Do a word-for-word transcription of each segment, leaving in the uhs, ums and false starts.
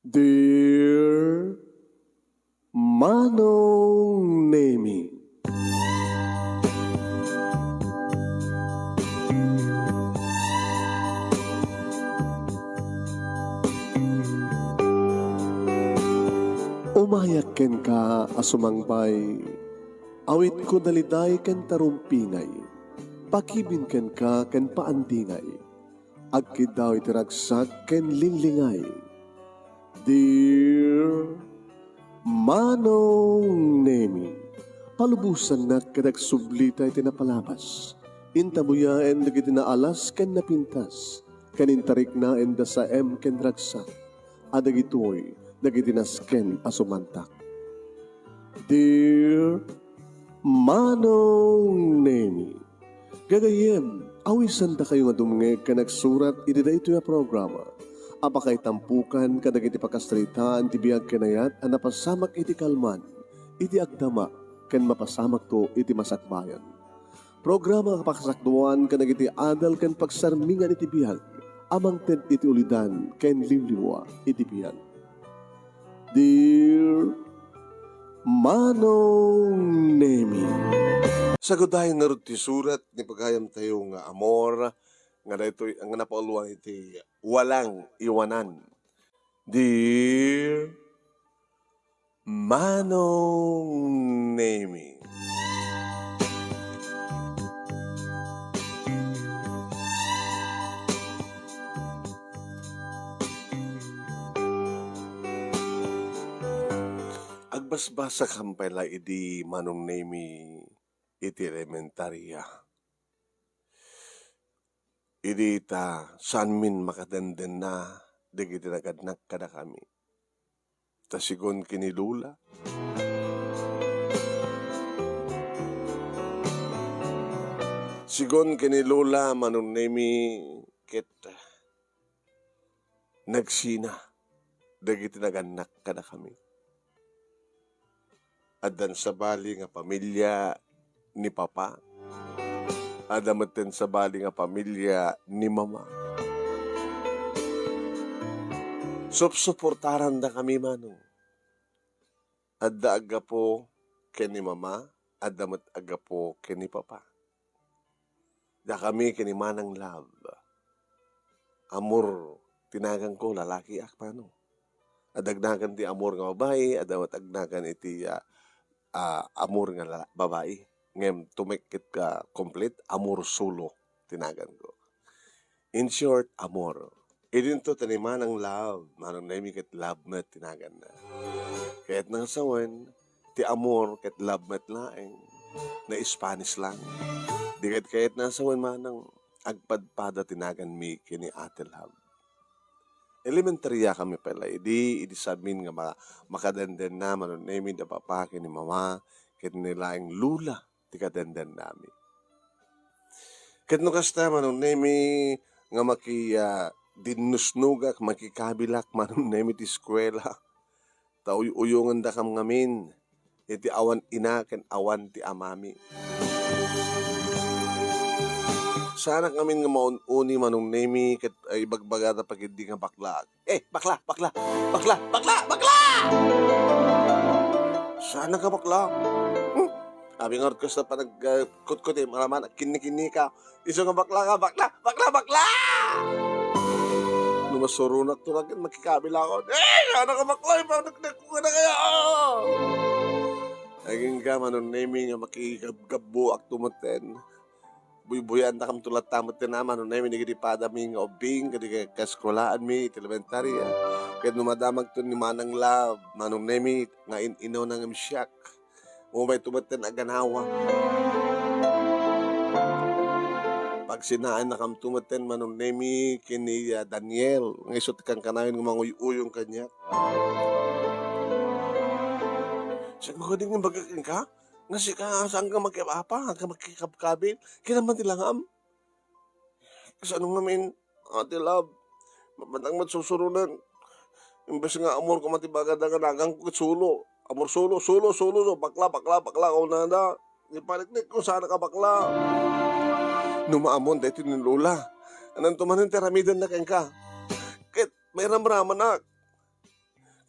Dear Manong Nemi. Umayak kenka a sumangpay, awitko daliday ken tarumpingay, pakibin kenka ken paandingay. Agkiddaw iti ragsak ken linglingay. Dear Manong Nemi, palubosannak ket agsublita iti napalabas. Intabuyaen dagiti naalas ken napintas, ken intariknaen da saem ken ragsak. A dagitoy dagiti nasken a sumantak. Dear Manong Nemi, gagayyem, awisandakayo nga dumngeg ken agsurat iti daytoy a programa a pakaitampukan kadagiti pakasaritaan ti biag ken ayat a napasamak iti kalman, iti agdama, ken mapasamakto iti masakbayan. Programa a pakasakduan kadagiti adal ken pagsarmingan iti biag a mangted iti ulidan ken liwliwa iti biag. Dear Manong Nemi. Sagudayen ngarud ti surat ni pagayamtayo nga Amor, nga daytoy nga napauloan iti Walang Iwanan. Dear Manong Nemi. Agbasbasakam pay la idi, Manong Nemi, iti elementaria. Idi ta saanmin makadendenna dagiti nagannak kadakami. Ta sigun ken ni Lola. Sigun ken ni Lola, Manong Nemi, ket nagsina dagiti nagannak kadakami. Addan sabali nga pamilia ni Papa. Adda metten sabali nga pamilia ni Mama. Supsuportarandakami, Manong. Adda aggapu ken ni Mama, adda met aggapu ken ni Papa. Dakami ken ni Manang Love. Amor ti naganko, lalakiak, Manong. Adda agnagan ti Amor nga babai, adda met agnagan iti, ah, ah, Amor nga la-, babai. Ngem to make it, ah, complete, Amor Solo ti naganko. In short, Amor. Idinto ti ni Manang Love, Manong Nemi ket Love met ti naganna. Kayatna nga sawen, ti Amor ket Love met laeng. Na-Spanish lang. Di ket kayatna nga sawen, Manong, agpadpada ti naganmi ken ni Ate Love. Elementaryakami pay la idi, idi saanmin nga ma-, makadendenna, Manong Nemi, da Papa ken ni Mama, ken ni laeng Lola ti kadendennami. Ket no kasta, Manong Nemi, nga maki-, ah, dinnusnogak, makikabilak, Manong Nemi, ti eskuela, ta uy-uyongendakam ngamin iti awan ina ken awan ti amami. Saanak ngamin nga maun-uni, Manong Nemi, ket, ah, ibagbagada pa ketdi nga baklaak. Eh, bakla, bakla, bakla, bakla, bakla! Saan ka bakla? Hmm? Abi nga rod kasta panag, ah, kutkuti, maraman, kinni-kinni ka. Isu nga bakla ka, bakla, bakla, bakla! No masuronak to, nagin makikabilakon. Eh, saan ka bakla? Ipanagnak ko ka na kaya! Agingga, Manong Nemi, nga makigabgabbuak to metten. Buybuyandakamto latta met ti naman, Manong Nemi, dagiti padami nga ubbing, kadi ka-, kaskolaanmi iti elementaria. Ket no madamagto ni Manang Love, Manong Nemi, nga in-inawna ngem siak. Umayto metten a ganawa. Pagsinaannakamto metten, Manong Nemi, ken ni, ah, Daniel, nga isu ti kankanayon nga manguy-uyong kaniak. Siak, makudim nga imbagak kenka? Nga sika, saan ka makipapa, ka makikabkabil? Kinaman ti langam. Kasano ngamin, Ate Love? Mapantang met susuronan. Imbes nga Amor ko man ti bagada nga naganko ket Solo. Amor Solo, Solo, Solo, so, bakla, bakla, bakla, kaunada. Ipaniknik ko, saan ka bakla? No maamon, daytoy ni Lola. Ananto manen ti aramidenna kenka? Ket mairamramanak.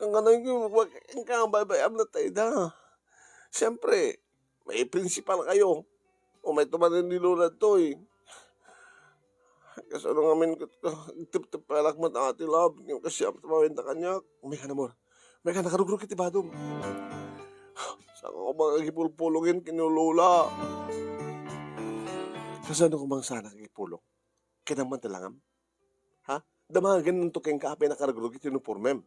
Kangganay ko, wa-, kangganay baybay-am na tayo da. Siyempre, may principal kayo. O may tumanan ni Lola toy. Kasano ngamin ket ka, agteptep pa lakmat Ate Love, ngem kasi ang tumawin ta kaniak. May ka na mo. May ka nakarugrug iti badom. Saan ko ba agipulpulong ken ni Lola? Kasano ko bang sana agipulong? Kinaman talangam? Ha? Damagen nanto kenka apay nakarugrug iti uniformem.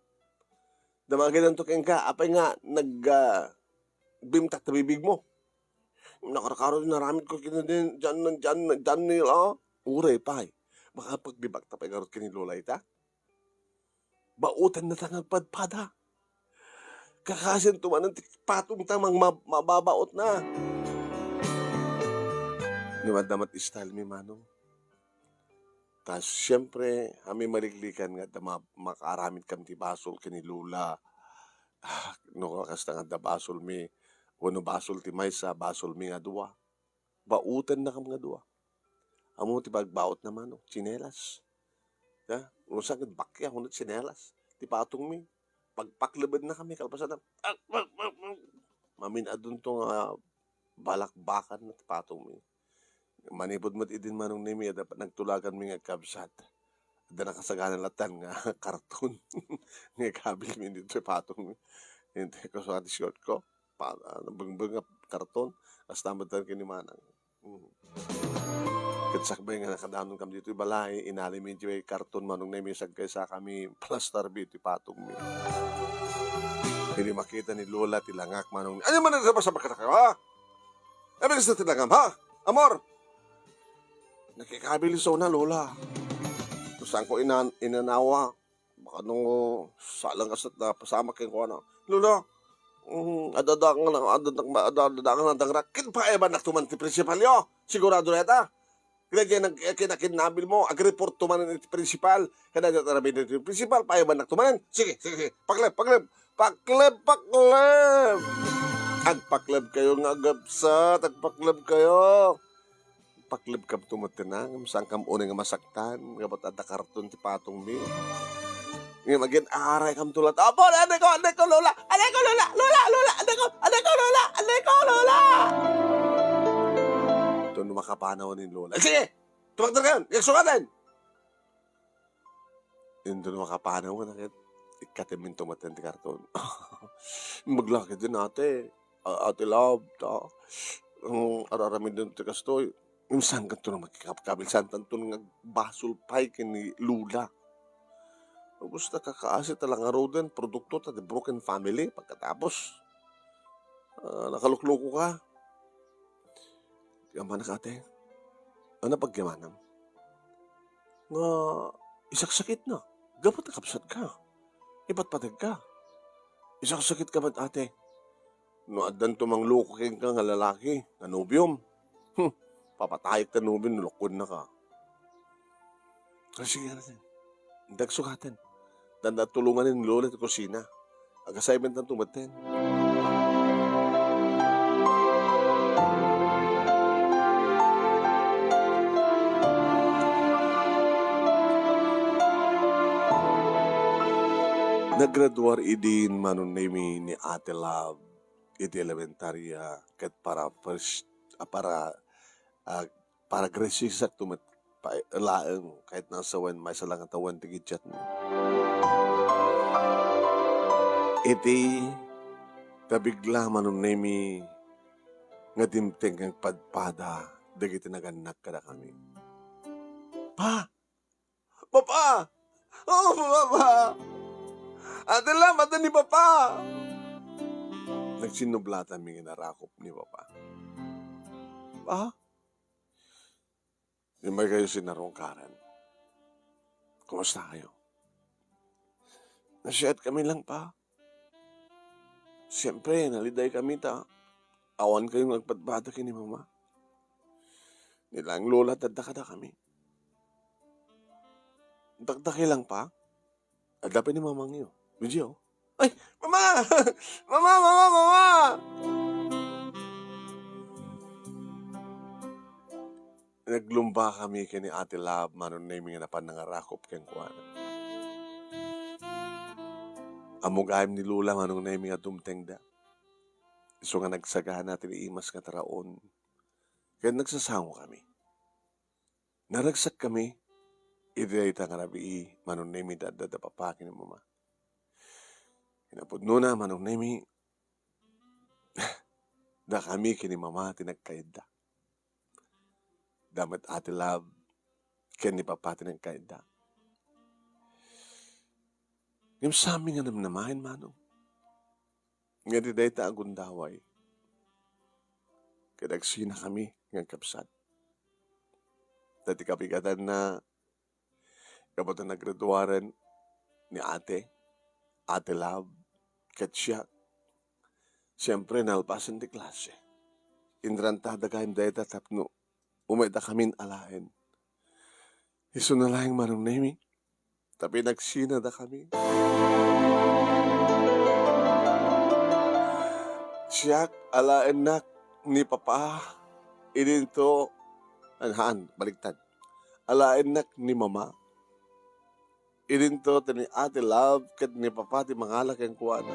Damagen nanto kenka apay nga nag, ah, bimtak ta bibig mo. Nakarkaro din naramid ko kina din, diyan, diyan, diyan nila. Uray pay. Makapagbibak ta pay garot kini Lola ita. Baotan na ta nga agpadpada. Kakasin tumanan ti patong ta mang ma-, mababaot na. Ni madam at style mi, Manong. Ta siyempre, amin maliklikan nga adda ma-, makaaramid kam ti basol ken ni Lola. Ah, no, kasta nga adda basolmi, wenno basol ti maysa, basolmi nga dua. Baotenna kam nga dua. Ammo ti pagbaotna, Manong, tsinelas. Ha? Usa ket bakya, wenno tsinelas. Ti patongmi, pagpaklebenna kami, kalpasanna. Mamin-adunto nga balakbakan ti patongmi. Manipud met idin, Manong Nemi, adda nagtulaganmi nga agkabsat. Adda nakasagana latan nga karton nga ikabilmi ditoy patongmi. Hindi ko sa short ko. Pa, ah, nabengbeng nga karton. Hasta met ken ni Manang. Mm. Ket sakbay nga nakadanon kam ditoy balay, inalimi iti karton, Manong Nemi, sagkaysa kami, palastarbi iti patongmi. Idi makita ni Lola ti langak, Manong Nemi, "Ania man a sabsabak kadakayo, ha? Ania kasta ti langam, ha? Amor!" Nakikabil isuna, Lola. Saan ko inan-, inanawa. Baka no, salang kasat na pasamak kenkuana. Lola, mm, adada nga na, adada, adada nga na dangra. Kin paayabannak tuman ti prinsipal yo. Sigurado na ita. Kaya nag-, kinakinabil mo, ag-report tuman iti prinsipal. Kada dita rabid iti prinsipal, paayabannak tuman. Sige, sige, sige. Pakleb, pakleb. Pakleb, pakleb. Agpakleb kayo nga agabsat, agpakleb kayo. Pakleb kam tumetten, ngem saan kam unay nga masaktan, gapu ta adda karton ti patongmi. Ngem agin-aray kam tulat. Apo, anay ko, anay ko, Lola! Anay ko, Lola! Lola, Lola! Anay ko, anay ko, Lola! Anay ko, Lola! Ito no makapanaw ni Lola. Sige! Tumakder kayo! Yagsukaten! Inton makapanaw nga naket, ikkatem minto met ti karton. Maglakid din, ate. A-, ate love, ta. Ang araramid din ti kastoy. Minsan kanto na makikapkabil, saan tanto nga basol pay ken ni Lola. Ubos ta kakaasi ta lang aruden, produkto ta, the broken family, pagkatapos. Ah, nakalukluko ka. Yamanak, ate. Ano pagyamanam? Nga isaksakit na. Gapu ta kabsat ka. Ipatpateg ka. Isaksakit ka met, ate. No addan to mangloko kenka nga lalaki, nga nobiom. Hmm. Papatayek ta nobiom, no lokon na ka. Ah, sige, ate. Intak sukaten. Danda tulungan ni Lola ti kusina. Ag-assignment na tumaten. Naggraduar idin Manong Nemi ni Ate Love iti elementarya ket para first, ah, para, ah, para grade six-ak to met pa-, laeng, ket nasawen, maysa lang a tawen ti gidjatmi. Iti kabigla Manong Nemi nga dimteng nga agpadpada dagiti nagannak kadakami. Pa! Papa! Oh, Papa! Ate Lam, ata ni Papa! Nagsinublatanmi nga narakop ni Papa. Pa? Imbay kayo sinarungkaran. Kumusta kayo? Nasiat kami lang, Pa. Siyempre, naliday kami ta awan kayo nga agpadpada ken ni Mama. Ni lang Lola, tadda kadakami. Dakdake lang, Pa. Adda pay ni Mamangyo. Video. Ay, Mama! Mama, Mama, Mama! Naglumba kami ken ni Ate Love, Manong Nemi nga napan nangarakop kenkuana. Ammo gayam ni Lola, Manong Nemi, a dumtengda. Isu nga nagsagana ti naimas nga taraon, ket nagsasangokami. Naragsakkami iti dayta nga rabii, Manong Nemi, ti adda da papa ken ni mama. Kinapudnona, Manong Nemi, dakami ken ni mama ti nagkayatda. Da met Ate Love ken ni papa ti nagkayatda. Ngem saanmi nga namnamaen, Manong, nga iti dayta a gundaway, ket agsinakami nga agkabsat. Ta ti kabigatanna, gapu ta naggraduaren ni Ate, Ate Love, ket siak, siempre, nalpasen ti klase. Inrantada gayam dayta tapno umaydakamin alaen. Isuna laeng, Manong Nemi, ta pinagsinadakami. Siak, alaennak ni papa, idinto, an-, haan, baliktad. Alaennak ni mama, idinto ti ni Ate Love ket ni papa ti mangala kenkuana.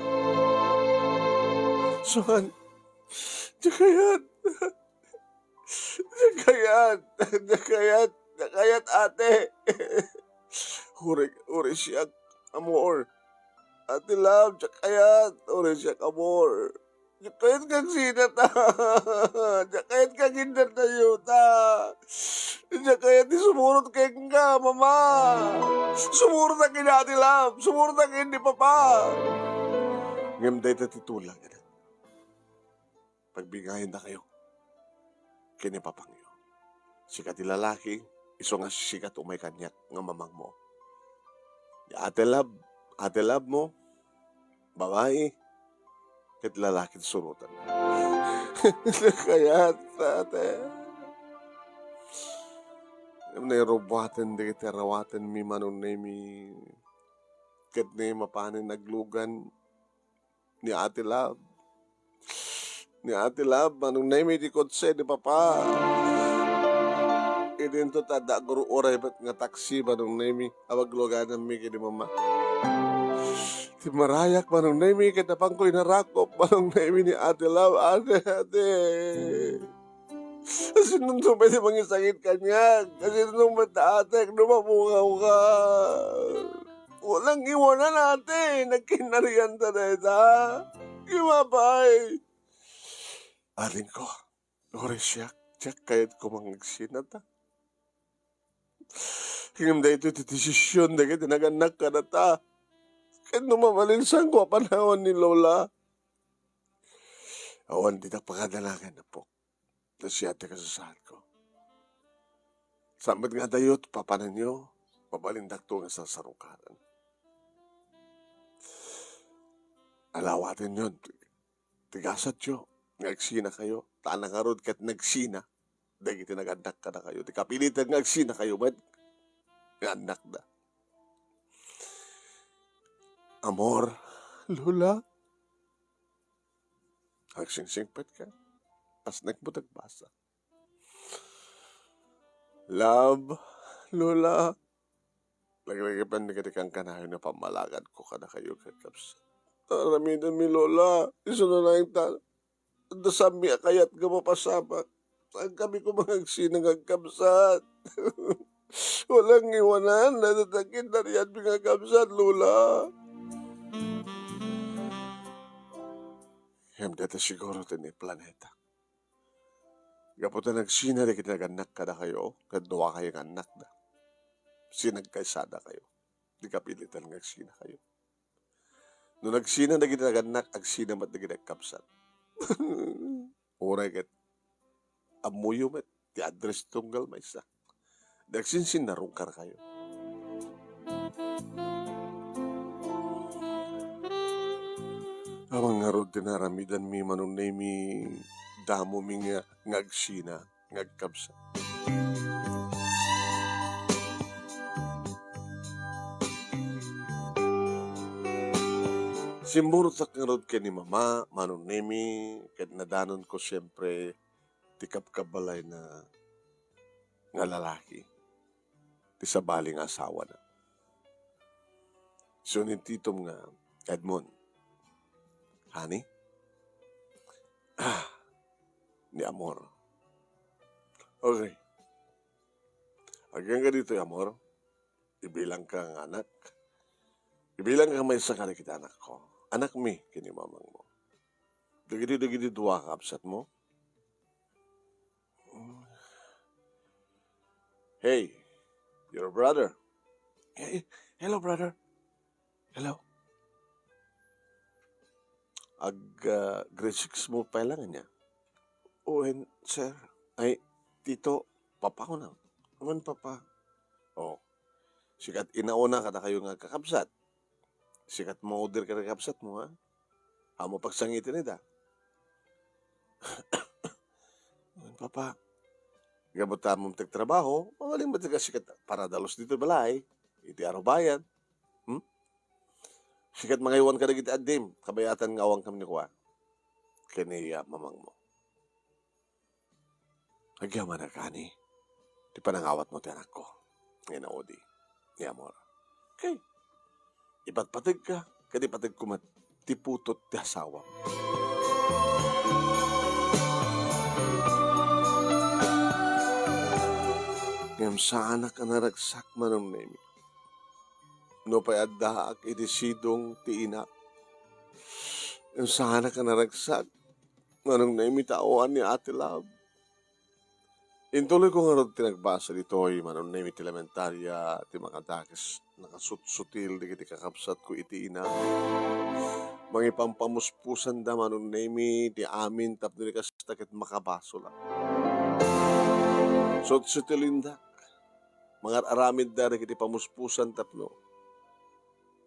Saan? Diak kayat. Diak kayat. Diak kayat. Diak kayat, ate. Uri, uri siak, amor. Ate Love, diak kayat. Uri siak, amor. Diak kayat nga agsinata. Diak kayat nga agindatayo ta. Diak kayat ti sumurot kenka, mama. Sumurot ken ni Ate Love. Sumurot ken ni papa. Ngem dayta ti tulag, anak. Pagbingayendakayo ken ni papangyo. Sika ti lalaki, isu nga sika ti umay kaniak nga mamangmo. Ni Ate Love, Ate Love mo, babai, ket lalaki ti surotan. Kayat, ate. Nairubuaten dagiti arawatenmi, Manong Nemi, ket ni mapanen aglugan ni Ate Love. Ni Ate Love, Manong Nemi, ti kotse ni Papa. Idinto ta adda agur-uray met nga taksi, Manong Nemi, a paglugananmi ken ni Mama. Ti marayak, Manong Nemi, ket napanko inarakop, Manong Nemi, ni Ate Love, ate, ate. Asino pay ti mangisakit kaniak? Asino met ta atek no mapungaw ka? Walang iwanan, ate. Nagkinarian ta dayta. Kimapay. Adingko, uray siak, diak kayat koma nga agsinata. Ngem daytoy ti desisyon dagiti nagannak kadata. Ket no mabalin, saanko a panawan ni Lola. Awan dita pakadanagan, Apok. Ta siak ti kasasaadko. Saan met nga adayo ti papananyo, mabalindakto nga sasarukaran. Alawatenyo ti gasatyo nga agsinakayo, ta ngarud ket nagsina dagiti nagannak kadakayo. Ti kapilitan nga agsinakayo met nga annakda. Amor, Lola, agsingsingpetka. Asnek mo tagbasa. Love, Lola, laglagipen dagiti kankanayon nga pammalagadko kadakayo, kakabsat. Aramidenmi, Lola, isuna laeng ta, adda saanmi a kayat nga mapasamak. Saankami koma nga agsina nga agkabsat. Walang iwanan, dayta ti kinarianmi nga agkabsat, Lola. Ngem dayta siguro ti naiplaneta. Gapu ta nagsina dagiti nagannak kadakayo, ket duakayo nga annakda. Sinagkaysadakayo. Di kapilitan nga agsinakayo. No nagsina dagiti nagannak, agsina met dagiti agkabsat. Uray ket ammoyo met ti address ti tunggal maysa. Di agsinsinnarungkarkayo. Awan ngarud ti naaramidanmi, Manong Nemi, damomi nga, nga agsina, nga agkabsat. Simmurtak ngarud ken ni Mama, Manong Nemi, ket nadanonko siempre ti kabkabbalayna nga lalaki, ti sabali nga asawana. Isu ni Titom nga Edmond. Honey? Ah, ni Amor. Okay. Agyan ka ditoy, Amor. Ibilang ka nga anak. Ibilang ka maysa kadagiti anakko. Anakmi ken ni mamangmo. Dagiti, dagiti dua a kabsatmo. Hey, your brother. Eh, hello, brother. Hello. Ag, ah, grade six mo pa lang niya? Wen, sir. Ay, tito, papa ko na. Wen, papa. Oh. Sikat inauna kadakayo nga kakabsat. Sikat maudir ka kakabsat mo, ha? Amo pagsangiten ida. Wen, papa. Gapu ta amom ti agtrabaho, mabalin met ka sikat para dalus ditoy balay, iti arubayan. Hmm? Sikat mangaywan kadagiti addim, kabayatan nga awan kam ni kua. Ken ni, ah, mamangmo. Agyamanak, honey, ti panangawatmo ti anakko. Nga inaudi ni Amor. Okay. Ipatpategka, ket ipategko met ti putot ti asawam. Ngem saanak a naragsak, Manong Nemi. Nupay addaak iti sidong ti inak, ngem saanak a naragsak, Manong Nemi, ta awan ni Ate Love. Intuloyko ngarud ti nagbasa ditoy, Manong Nemi, ti elementaria, ti makadakes, nakasutsutil dagiti kakabsatko iti ina. Mangipampamuspusanda, Manong Nemi, ti amin tapno di kasta ket makabasol. Sutsutilindak. Mangar-aramidda dagiti pamuspusan tapno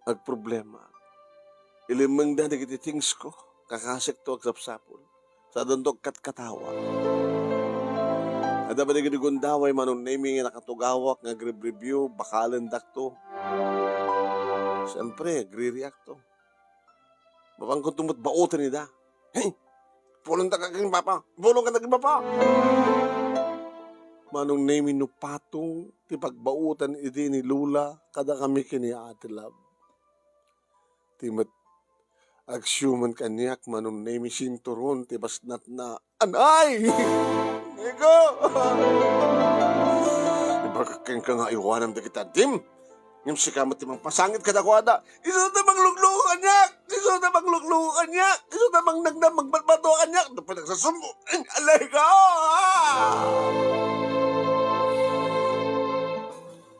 agproblema. Ilimmengda dagiti things ko, kakasekto agsapsapul. Sadanto agkatkatawa. Adda ba dagiti gundaway, Manong Nemi, nga nakatugawak nga agribribio, bakalendakto. Siyempre, agririakto. Mapanko met baoten ida. Hey! Pulongta ka ken Papa! Pulong ka ken Papa! Manong Nemi, no patong ti pagbaotan idi ni Lola kadakami ken ni Ate Love, ti met agsiuman kaniak, Manong Nemi, sinturon ti basnatna. Anay! Iko! Ibagak kenka nga aywanam dagiti addim. Ngem sika met ti mangpasangit kadakuada. Isu ta manglukluko kaniak! Isu ta manglukluko kaniak! Isu ta mangnagna, magbatbato kaniak! Nupay nagsasumbo! Ay, alay ka!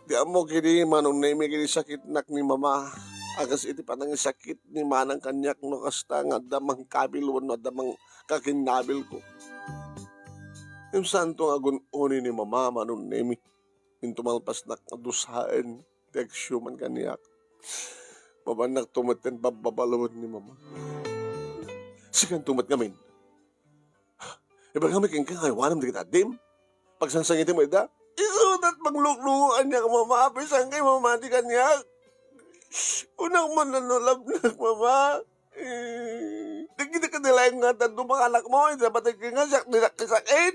Di ammok idi, Manong Nemi, iti sakitnak ni Mama. A kas iti panangisakit ni manang kaniak no kasta nga adda mangkabil wenno adda mangkakinnabilko. Ngem saanto nga agun-oni ni Mama, Manong Nemi. Inton malpasnak nga dusaen ti agsiuman kaniak, mabannakto met ken babbabaloen ni Mama. Sikanto met ngamin. Ibagami kenka nga aywanam dagiti addim. Pagsangsangitem ida. Isudat manglukluko kaniak, Mama. Apay saan kay Mama ti kaniak? Unak man no love-nak, Mama. Eh, dagiti kadi laeng nga dadduma nga anakmo, iti napateg kenka, siak ti sakit.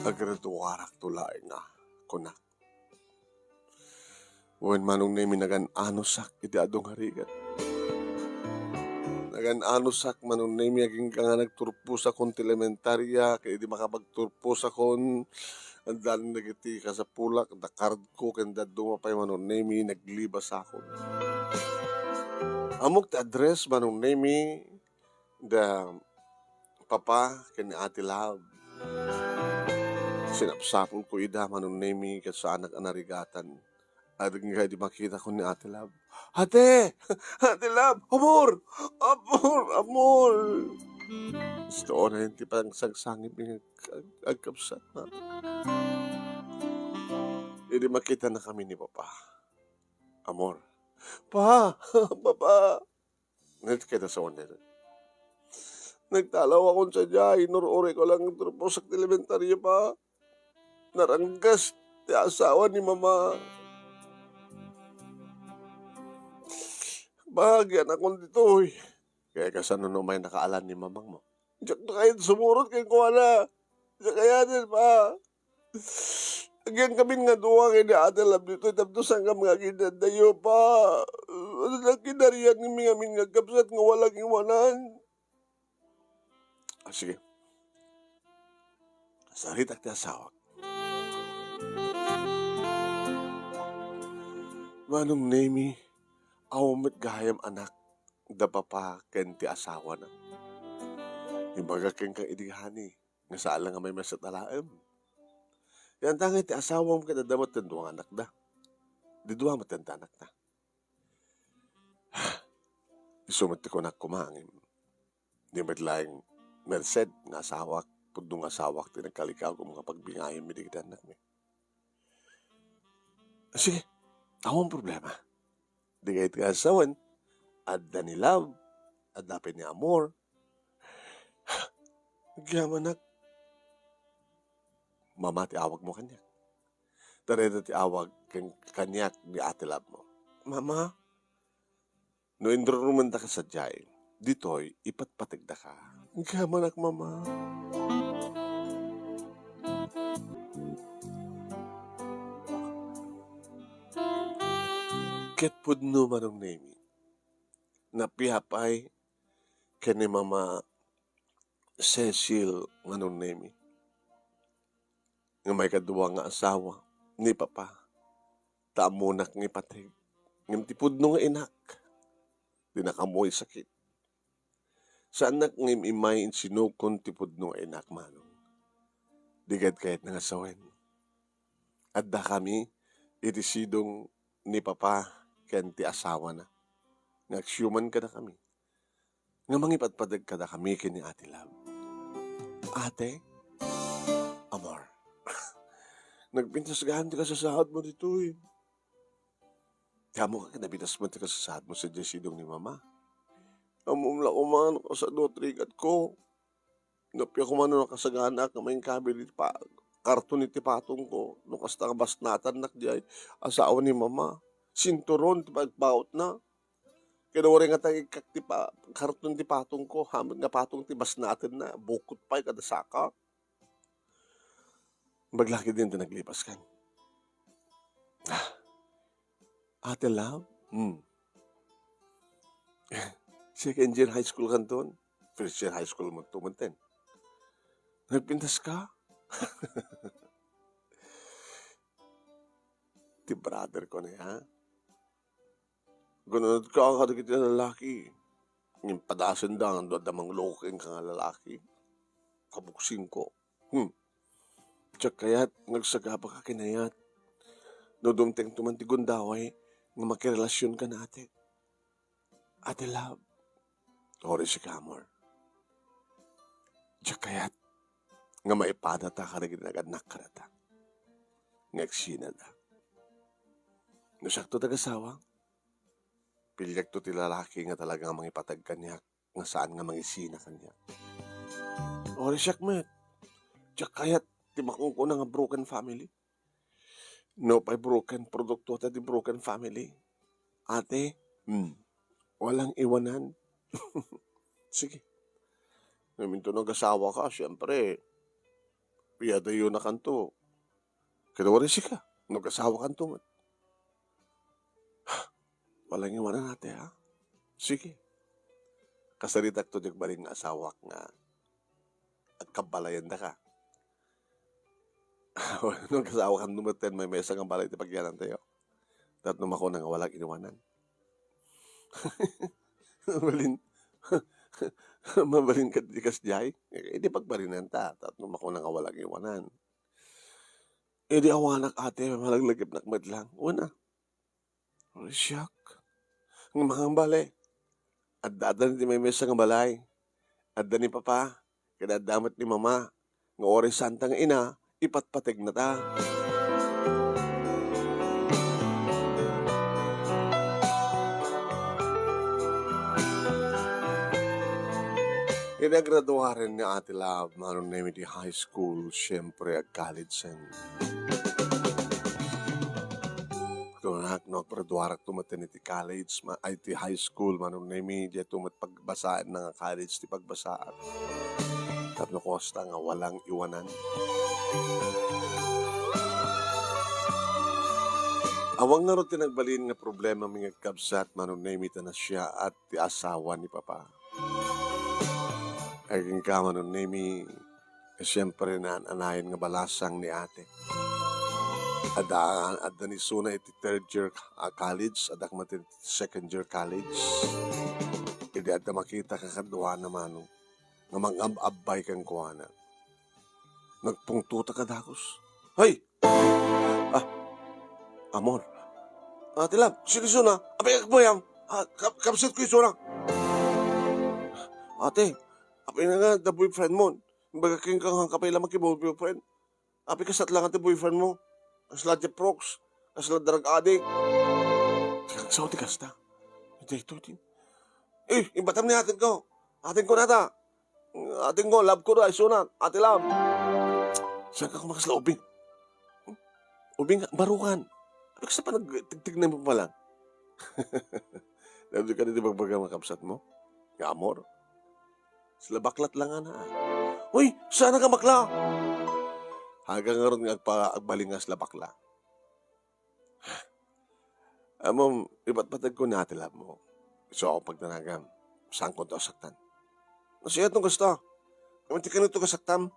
Agraduarakto laeng a, kunak. Wen, Manong Nemi, nagan-anosak iti adu nga rigat. Nagan-anosak, Manong Nemi, agingga nga nagturposakon ti elementaria, ket idi makapagturposakon, addan dagiti kasapulak, da cardko, ken dadduma pay, Manong Nemi, naglibasakon. Ammok ti address, Manong Nemi, da Papa ken ni Ate Love. Sinapsapulko ida, Manong Nemi, ket saanak a narigatan. Agingga idi makitakon ni Ate Love. "Ate! Ate Love! Amor! Amor! Amor!" Istonayen ti pangsangsangit nga ag-, agkabsat, ha? Idi makitanakami ni Papa. "Amor." "Pa! Papa!" Nagkita sa unir. "Nagtalaw akon sadiay, inur-urayko lang turposak ti elementaria, Pa. Naranggas ti asawa ni Mama. Bahagian akon ditoy." "Kaya kasano no may nakaalan ni mamangmo?" "Diak kayat sumurot kenkuana. Diak kayaten, Pa." Agyankamin nga dua ken ni Ate Love ditoy tapno saankami nga agidadayo pa. Ano na kinarian mi ngamin nga agkabsat nga walang iwanan? Ah, sige. Saritak ti asawak. Manong Nemi, awan met gayam anak da papa ken ti asawana. Imbagak kenka idi, honey, nga saan la nga maymaysa alaem. Yan ta nga ti asawam ket adda met ti dua nga anakda. Di dua met ti anakna. Isu met ti kunak koma ngem di met laeng merced nga asawak, pudno nga asawak ti nagkalikawko nga pagbingayem idi ket annakmi. Sige, awan problema. Di kayat nga sawen, adda ni Love, adda pay ni Amor. Agyamanak. Mama ti awagmo kaniak. Tarita ti awag ken kaniak ni Ate Love mo. Mama, no inrurumendaka sadiay, ditoy ipatpategdaka. Agyamanak, Mama. Ket pudno, Manong Nemi, napiapay ken ni Mama Cecil, Manong Nemi, nga maikadua nga asawa ni Papa. Ta ammonak nga ipateg. Ngem ti pudno nga inak, di nakaammoy sakit. Saannak nga im-immay insinukon ti pudno nga inak, Manong. Di kayat nga sawen. Addakami iti sidong ni Papa ken ti asawana nga agsiuman kadakami nga mangipatpateg kadakami ken ni Ate Love. Ate, Amor, nagpintas gayam ti kasasaadmo ditoy. Ti ammok a kinapintas met ti kasasaadmo sadiay sidong ni Mama. Ammom la koma no kasano ti rigatko. Nappiak koma no nakasaganaak nga mangikabili ti pa-, karton iti patongko. No kasta nga basnatannak diay asawa ni Mama. Sinturon ti pagbautna. Ket uray nga tangikkak ti pa-, karton ti patongko, amin nga patong ti basnatenna, bukot pay kada saka. Imbag la ketdin ti naglipaskan. Ah, Ate Love? Hmm. Second year high school kanton? First year high school mo to, manten. Nagpintas ka? Ti brother ko na, ha? Gununod ka kadagiti lalaki. Ngem padasenda nga no adda mangloko kenka nga lalaki. Kabuksingko. Hmm. Diak kayat nga agsagabaka kinayat. No dumtengto man ti gundaway nga makirelasionka na, ate. Ate Love. Uray sika, Amor. Diak kayat nga maipadata kadagiti nagannak kadata. Nga agsinada. No siakto ti agasawak, piliekto ti lalaki nga talaga nga mangipateg kaniak, nga saan nga mangisina kaniak. Uray siak met. Diak kayat ti makunkuna nga broken family. No pay broken, produkto ta ti broken family. Ate, hmm, walang iwanan. Sige. Ngamin to nagasawa ka, siyempre, iyadayo na kanto. Ket uray sika, nagasawa kanto met. Walang iwanan, ate, ha? Sige. Kasaritak to diak balin nga asawak nga agkabbalayandaka. No kasawakan no met ten maymaysa nga balay ti pagyanantayo. Tapno makuna nga walang iniwanan. Mabalin, mabalin ka ti kasdiay? Idi pagbalinanta, tapno makuna nga walang iwanan. Idi awanak, ate, malaglagipnak met lang. Una, Uray siak. Nga mangambale. Adda, adda ti maymaysa nga balay. Adda ni papa, ken adda met ni mama, nga uray santa nga ina, ipatpategna ta. Idi agraduaren ni Ate Love, Manong Nemi, ti high school, siyempre, ag-college-en. Kunak, no, agraduarak to met iti college, ma-, ay, ti high school, Manong Nemi, diay to met pagbasaen nga college ti pagbasaak. Tapno kosta nga walang iwanan. Awan ngarud ti nagbalin nga problemami nga agkabsat, Manong Nemi, ta nasia ti asawa ni Papa. Agingga, Manong Nemi, eh, siyempre, naan-anayon nga balasang ni ate. Adda, adda ni isuna iti third year, ah, college, adda koma ti second year college. Idi adda makita kakaduana, Manong, nga mangab-abbay kenkuana. Nagpungtota ka dagus. Hay! Ah, Amor. Ate Love, sino isuna? Apay, agbayam. Ah, kab-, kabsat ko isuna. Ate, apay na nga, the boyfriend mo. Baga kenka nga kapay lamang ki boyfriend. Apay, kasat lang ti boyfriend mo. Kasla Jeff Rocks. Kasla drug addict. Ti kagsao ti kasta. Ito, ito, ito. Eh, imbatam ni atin ko. Atin ko nata. Atin ko, love ko da, isuna. Ate Love. Saan ka kumakasla ubing? Ubing, barukan. Apay, kasta pa nagtigtignan mo pala. Dahil ka na di bagbaga makabsat mo? Nga Amor? Sila baklat lang, ana. Uy, saan ka bakla? Haga ngarud nga agpa-, agbalingas la bakla. Amom, ipatpateg ko ni Ate Love mo. Isu ako pagdanagan. Saan ko daw saktan? Nasiat no kasta. Kami ti kanito kasaktam.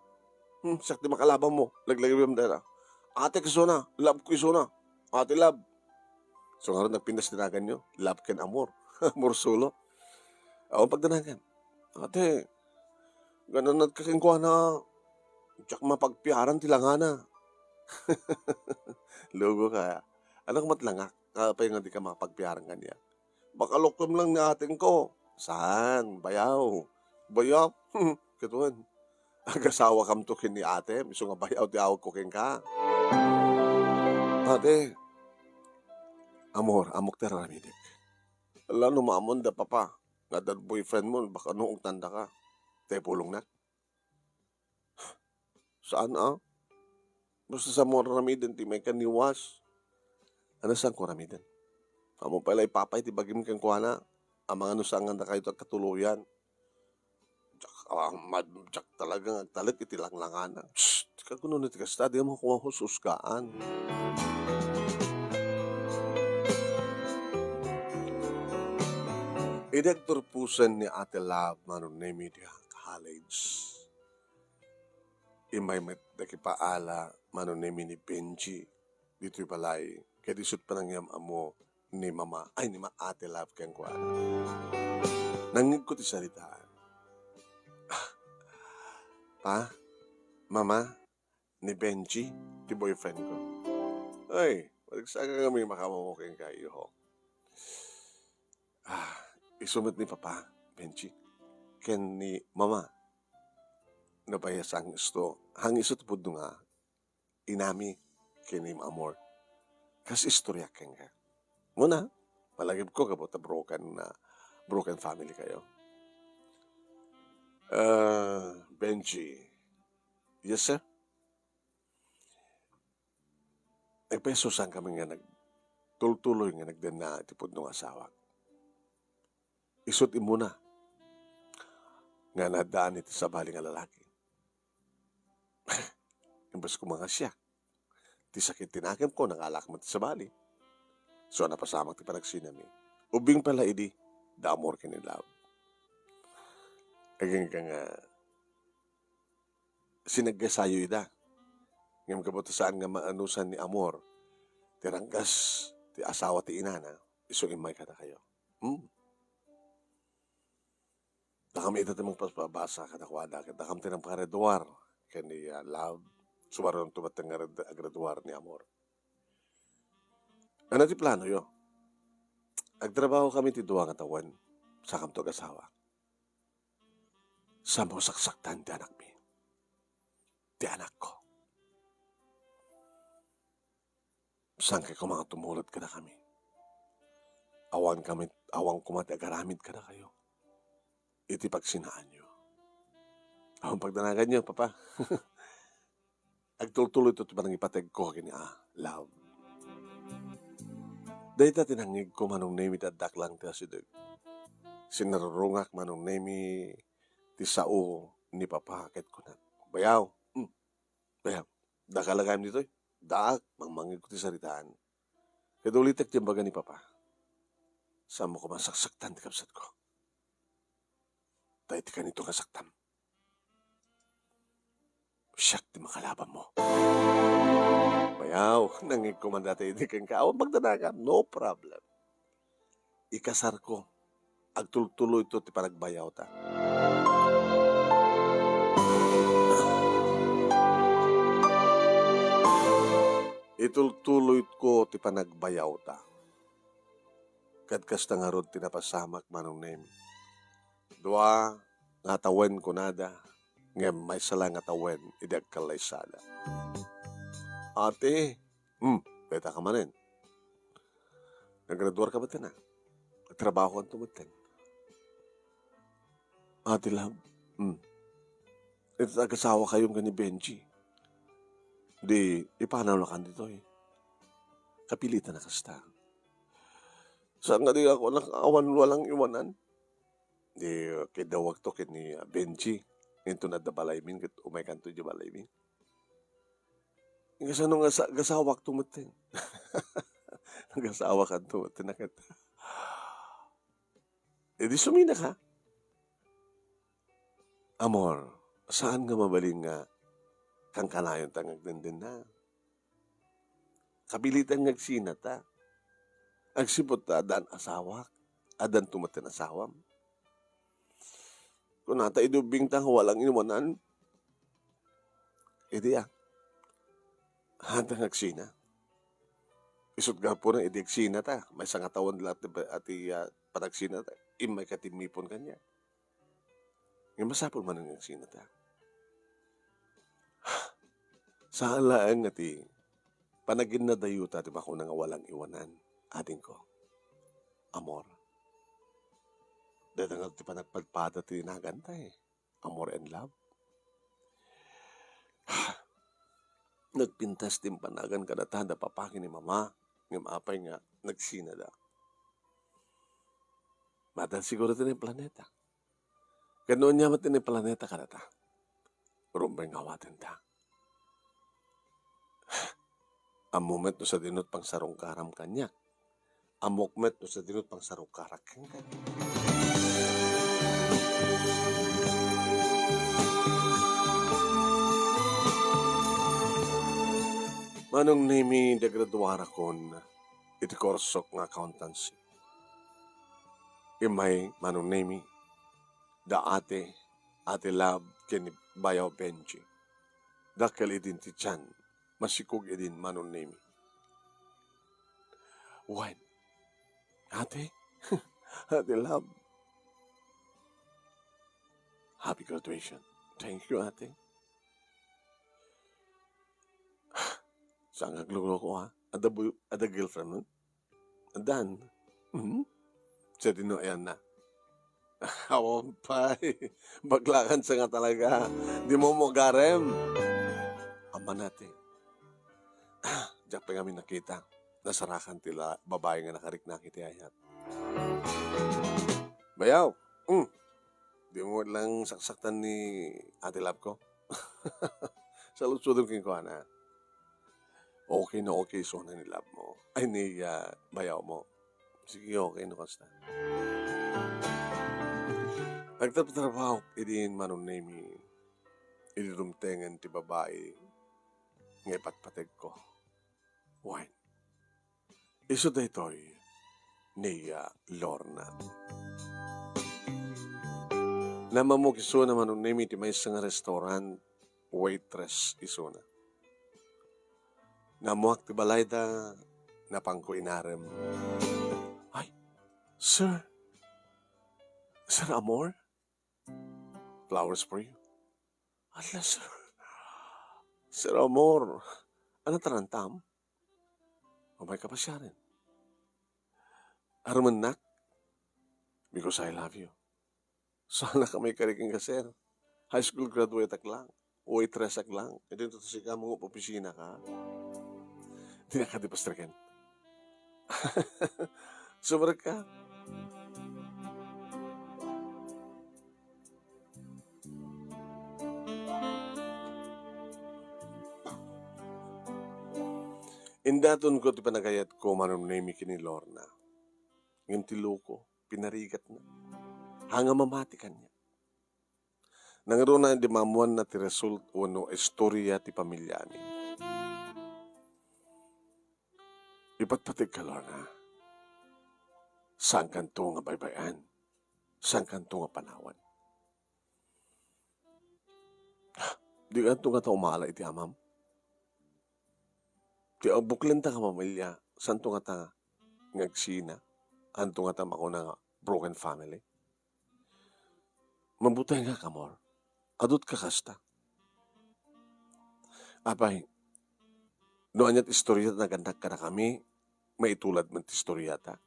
Hmm, sakti makalabang mo. Laglagibem dara. Ate ko isuna. Love ko isuna. Ate Love. So, ngarud nagpintas dinagan nyo. Love ken amor. Amor solo. Ako pagdanagan. Ate, gananat ka kenkuana, diak mapagpiaran ti langana. Lugo ka. Ano ka matlangak? Apay nga di ka mapagpiaran kaniak? Baka lokem lang ni ating ko. Saan? Bayaw. Bayaw? Kituan. Agasawa kamto ken ni ate, isu nga bayaw ti awag ko kenka. Ate, amor, amok ti raramidek. Ala, no maamon da, Papa, nga adda boyfriend mo, baka no ugtanda ka. Te, pulongnak. Saan, a? Basta sa mo ramiden ti may kaniwas. Ano saan ko ramiden? Amo pala ipapay ti bagim kenkuana. Amangan no saan nga dakayo ti agkatuloyan. Diak, ah, mad-, diak talaga nga agtalek iti langlangana. Psst! Kaguno na ti kasta, di mo ko mahusgan. Idi agturposen ni Ate Love, Mano Nemi, diha college, immay met dakipaala, Mano Nemi, ni Benji ditoy balay, ket isut panangyam-ammo ni Mama, ay, ni Ma-, Ate Love kenkuana. Nangngegko ti saritaan. "Pa, Mama, ni Benji, ti boyfriend ko." "Ay, magsaka kami makamamo kenka, iho." "Ah, isu met ni Papa, Benji, ken ni Mama." "Napayas ang isto, hang isu ti pudno nga inami ken ni Amor. Kas istorya kenka. Muna, malagip ko gapu ta broken na, broken family kayo." "Ah, Benji." "Yes, sir." Nagpaisusan kami nga nagtultuloy nga nagdenna ti pudno nga asawak. Isut immuna nga naaddaan iti sabali nga lalaki. Imbes ko mangasiak, ti sakit ti nakemko, nangalak met ti sabali. So, napasamak ti panagsinami. Ubing pala idi, the more ken in love. Agingga nga, sinaggasayo ida. Ngem gapu ta saan nga maanusan ni Amor ti ranggas ti asawa ti inana, isu immay kadakayo. Hmm. Dakam ita ti mangpasbabasa kadakuada, ket dakam ti nangpakareduar ken ni, ah, Love. Sumaruno met nga red-, agreduar ni Amor. Ano ti planoyo? Agtrabaho kami ti dua nga tawen, sakamto agasawa. Sa mo saksaktan ti anakmi, ti anakko. Saan kay koma nga tumulod kadakami? Awan kami, awan koma ti agaramid kadakayo iti pagsinaanyo. Awan pagdanaganyo, Papa. Agtultuloy to ti panangipategko ken ni, ah, Love. Dayta ti nangngegko, Manong Nemi, ti addak lang ti asideg. Sinarurungak, Manong Nemi, ti sao ni Papa ket kunak, "Bayaw, hmm, bayaw, daka la gayam ditoy." Daak, mangmangngegko ti saritaan. Ket ulitek ti imbaga ni Papa, saanmo koma saksaktan ti kabsatko. Ta iti kanito nga saktam, siak ti makalabanmo. Bayaw, nangngegko man dayta idi kenka. Awan pagdanagam, no problem. Ikasarko. Agtultuloyto ti panagbayawta. Itultuloyko ti panagbayawta. Ket kasta ngarud ti napasamak, Manong Nemi. Dua nga tawen kunada, ngem maysa la nga tawen idi agkallaysada. Ate, hmm, dayta ka manen. Naggraduar ka metten, a? Trabahoanto metten. Ate Love, hmm. Iti agasawakayo nga ni Benji. Di, ipanaw la kan ditoy. Kapilitan a kasta. Saan nga di ako anak awan walang iwanan? Di, kidawagto ken ni, ah, Benji. Inton adda balaymin, ket umaykanto idiay balaymin. Kasano nga sa-, gasawakto metten? Gasawakanto metten a ket. Idi suminaka. Amor, saan nga mabalin nga kankanayonta nga agdendenna? Kapilitan nga agsinata. Agsipud ta addan asawak, addanto metten asawam. Kunata idi ubbingta nga walang iwanan. Idi, ah, adda nga agsina. Isut' gapuna idi agsinata, maysa nga tawen la ti, ti, ah, panagsinata, immayka timmipon kaniak. Ngem masapul manen nga agsinata. Saan laeng nga ti panaginnadayota ti makuna nga walang iwanan, adingko. Amor. Dayta nga ti panagpadpada ti naganta, eh. Amor and love. Nagpintas ti impanagan kadata da papa ken ni mama, ngem apay nga nagsinada. Madan siguro ti planeta. Ket no ania met ti planeta kadata, rumbeng nga awatenta. Ammom met no sadino ti pangsarungkaram kaniak. Ammok met no sadino ti pangsarungkarak kenka. Manong Nemi, naggraduarakon iti kursok nga accountancy. Immay, Manong Nemi, da Ate, Ate Love, ken ni Bayaw Benji. Dakkel idin ti tian, masikog idin, Manong Nemi. Wen, Ate, Ate Love. Happy graduation. Thank you, Ate. Saan nga aglukluko, ha? Adda boy-, adda girlfriend mo? Addan. Mhm. Sadino ayanna? Awan pay. Baklakansa nga talaga. Dimo mo agarem. Amana, Ate. Diak pay ngamin nakita. Nasarakan ti la-, babai nga nakariknak iti ayat. Bayaw. Mm. Dimo lang saksaktan ni Ate Love ko. Saludsodem kenkuana. Okay na okay isuna ni love mo. Ay, ni, ah, bayaw mo. Sige, okay no kasta. Nagtratrabaho idin, Manong Nemi, idi dumtengen ti babai nga ipatpategko. Wen, isu daytoy ni, ah, Lorna. Namammok isuna, Manong Nemi, ti maysa nga restaurant, waitress isuna. Naammoak ti balayda, napanko inarem. Ay, sir. Sir Amor? Flowers for you. Ala, sir. Sir Amor, ania ti naantam? Umayka pasiaren. Arumennak? Because I love you. Saan a kami kari kenka, sir. High school graduate ak lang. Waitress ak lang. Idinto ti sika, mangup-opisina ka. Dinak kadi pastreken. Sumrek ka. Indatonko ti panagayatko, Manong Nemi, ken ni Lorna. Ngem ti loko, pinarigatna. Haan nga mamati kaniak. Nangruna idi maammoanna ti result wenno istorya ti pamiliami. Ipatpategka, Lorna. Saankanto nga baybay-an. Saankanto nga panawan. Dikanto ngata umala iti amam. Ti abuklenta nga pamilia, saanto ngata nga agsina, saanto ngata makuna nga broken family. Mabutengak, amor. Adut ka kasta. Apay, no ania ti istoriata nagannak kadakami, maitulad met ti istoriata.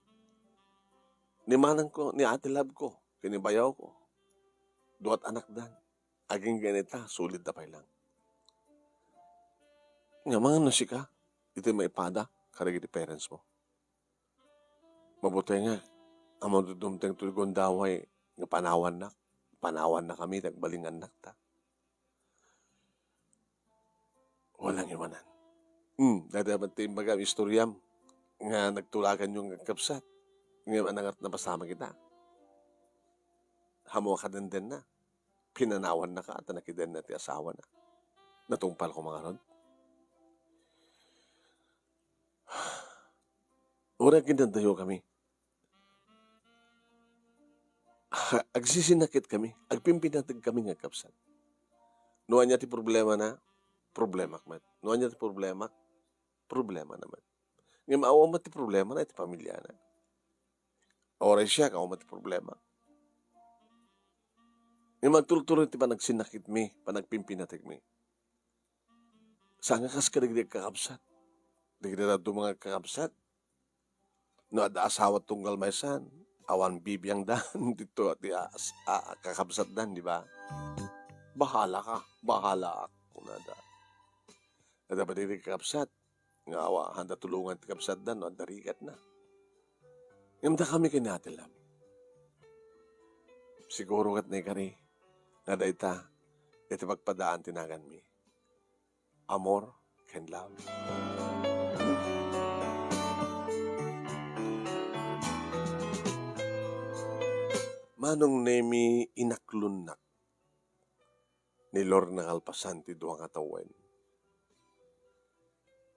Ni manangko, ni ate love ko, ken ni bayawko, dua't anakdan. Agingga ita, sulidda pay lang. Ngem amangan no sika, iti maipada kadagiti parents mo. Mabutengak, ammom ti dumtengto ti gundaway nga panawannak, panawannakami ti agbalin nga annakta. Walang iwanan. Hmm, dayta met ti imbagam, istoriam, nga nagtulaganyo nga agkabsat. Ngem ania nga napasamak ita? Ammo a kadendenna. Pinanawannaka ta nakidenna ti asawana. Natungpal koma ngarud. Uray agindandayokami, ha, agsisinakitkami, agpimpinategkami nga agkabsat. No ania ti problemana, problemak met. No ania ti problemak, problemana met. Ngem awan met ti problemana iti pamiliana. Uray siak, awan met ti problema. Ngem agturturay ti panagsinakitmi, panagpimpinategmi. Saan nga kas kadagiti agkakabsat. Dagiti dadduma nga agkakabsat, no adda asawa tunggal maysa, awan bibiangdan dito ti as-, a-, a-, kakabsatdan, di ba? "Bahala ka, bahala ak," kunada. Adda ba dagiti kakabsat nga awan, haanda tulongan ti kabsatda no adda rigatna? Ngem dakami ken ni Ate Love, siguro ket naikari nga dayta iti pagpadaan ti naganmi. Amor ken love. Manong Nemi, inaklonnak ni Lorna kalpasan ti dua nga tawen.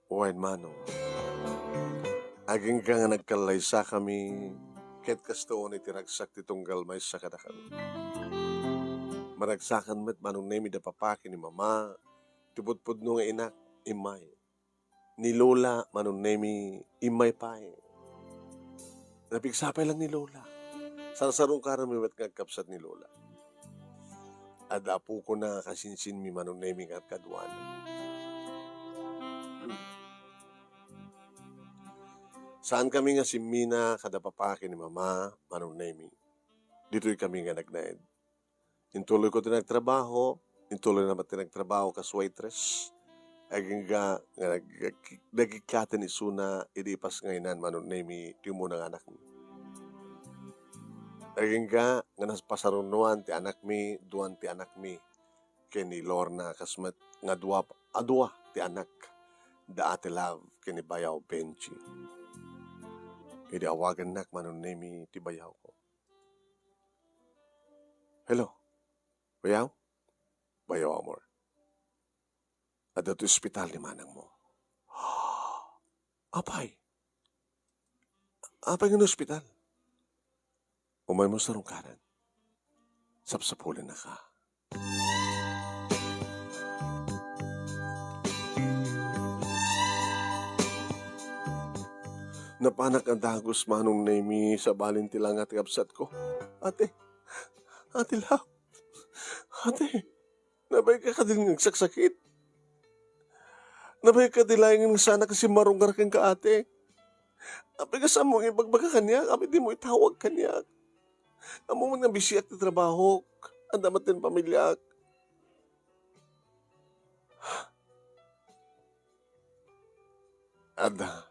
Wen, Manong, agingga nga nagkallaysakami, ket kastoon iti ragsak ti tunggal maysa kadakami. Maragsakan met, Manong Nemi, da papa ken ni mama, ti pudpudno nga inak, immay. Ni Lola, Manong Nemi, immay pay. Napigsa pay lang ni Lola. Sarsarungkaranmi met nga agkabsat ni Lola. Adda apokona, kasinsinmi, Manong Nemi, nga agkaduana. Saankami nga simmina kada papa ken ni mama, Manong Nemi. Ditoy kami nga nagnaed. Intuloyko ti nagtrabaho, intuloyna met ti nagtrabaho kas waitress. Agingga nga nag-, nagikkaten isuna idi ipasngaynan, Manong Nemi, ti umuna nga anakmi. Agingga nga napasarunoan ti anakmi, duan ti anakmi, ken ni Lorna, kas met nga dua, a dua ti anak, da Ate Love ken ni Bayaw Benji. Idi awagannak, Manong Nemi, ti bayawko. "Hello, Bayaw? Bayaw, amor. Adda ti ospital ni manangmo." "Apay? Apay nga ospital?" "Umaymo sarungkaran. Sapsapulennaka." Napanak a dagus, Manong Nemi, sabali ti langa ti kabsatko. Ate, Ate Love, Ate, nabayka kadin nga agsaksakit? Nabayka di laeng nga saanak a simmarunggar kenka, ate? Apay, kas ammom nga ibagbaga kaniak, apay dimo itawag kaniak? Ammom nga bisiak ti trabahok, adda met ti pamiliak. Adda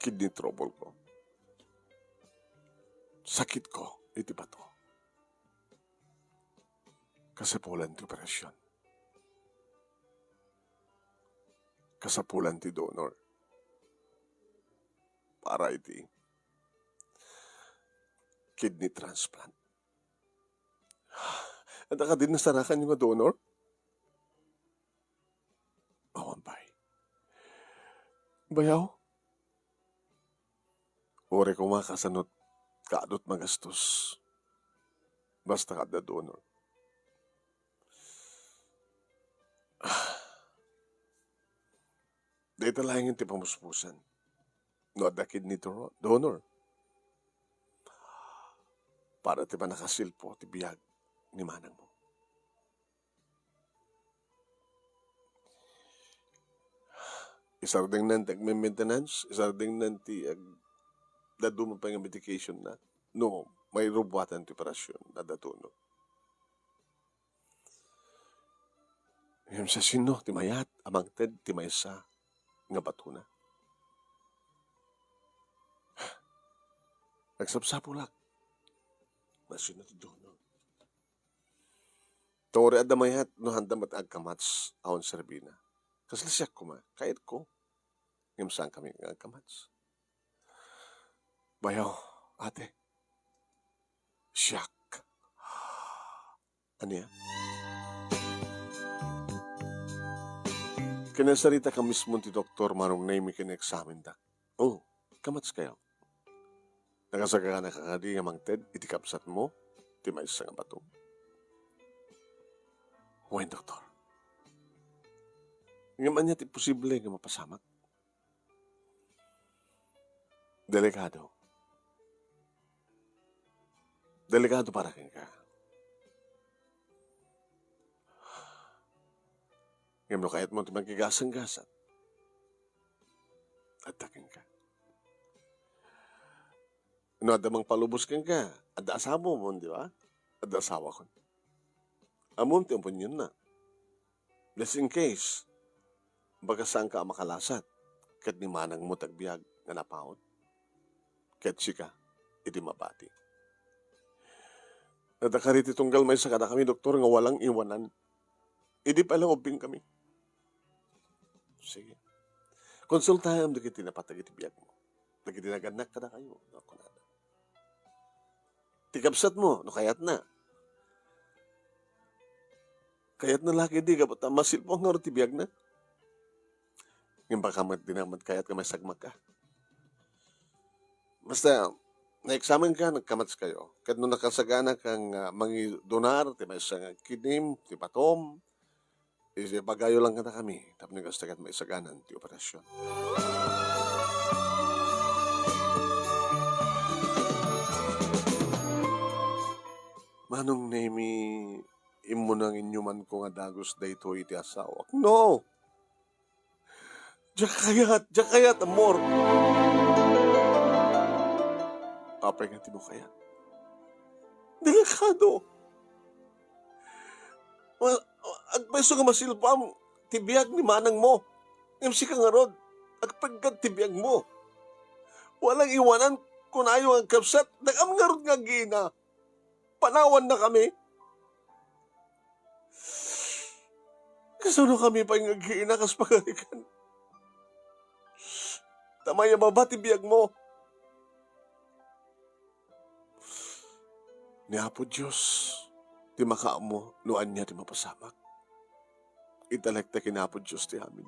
kidney trouble ko. Sakitko iti bato. Kasapulan ti operasyon. kasapulan ti donor para iti kidney transplant. Adda kadi nasarakanyo nga donor? Awan pay. Bayaw? Uray koma kasano't kaadut magastos. Basta adda donor. Dayta laengen ti pamuspusan no adda kidney doro-, donor. Para ti pannakasilpo ti biag ni manangmo. Isardengnan ti agme-maintenance, isardengnan ti ag-, dadduma pay nga medication na. No, mairubuatan ti operasyon, adda donor. Ngem siasino ti mayat a mangted ti maysa nga batona? Nagsapsapulak. Siasino ti donor? Tore adda mayat no haanda met agkamats awan serbina. Kasla siak koma, kayatko. Ngem saankami nga agkamats. Bayaw, ate. Siak. Ania? Kinasaritaka mismo ti doktor, Manong Nemi, ken examindak. Oh, kamats kayo. Nakasagana ka kadi nga mangted iti kabsatmo ti maysa nga bato? Wen, doktor. Ngem ania ti posible nga mapasamak? Delikado. Delikado para kenka. Ngem no kayatmo ti mangkigasanggasat, adda kenka. No adda mangpalubos kenka, adda asawamon, di ba? Adda asawakon. Ammom ti opinionna. Just in case, baka saanka a makalasat ket ni manangmo ti agbiag nga napaut. Ket sika, idi mabati. Adda kadi ti tunggal maysa kadakami, doktor, nga walang iwanan. Idi pay la ubbingkami. Sige. Konsultaem dagiti napateg iti biagmo. Dagiti nagannak kadakayo, kunada. Ti kabsatmo, no kayatna. Kayatna la ketdi gapu ta masilpo ngarud ti biagna. Ngem baka met dina met kayat nga maisagmakka. Basta, na-examine ka, nagkamats kayo. Ket no nakasagana kang, ah, mangidonar ti maysa nga kidney, ti batom, ibagayo lang kadakami tapno kasta ket maisaganan ti operasyon. Manong Nemi, immuna nga inyumanko nga dagus daytoy iti asawak. No! Diak kayat, diak kayat, amor. Apay nga di mo kayat? Delikado. Ma-, agpayso nga masilpam ti biag ni manangmo. Ngem sika ngarud, agpeggad ti biagmo. Walang iwanan, kunayo nga agkabsat, dagam ngarud nga agina. Panawannakami. Kasanokami pay nga agina kas pagarigan? Ta mayababa ti biagmo. Ni Apo Dios ti makaammo no ania ti mapasamak. Italektek ken Apo Dios ti amin.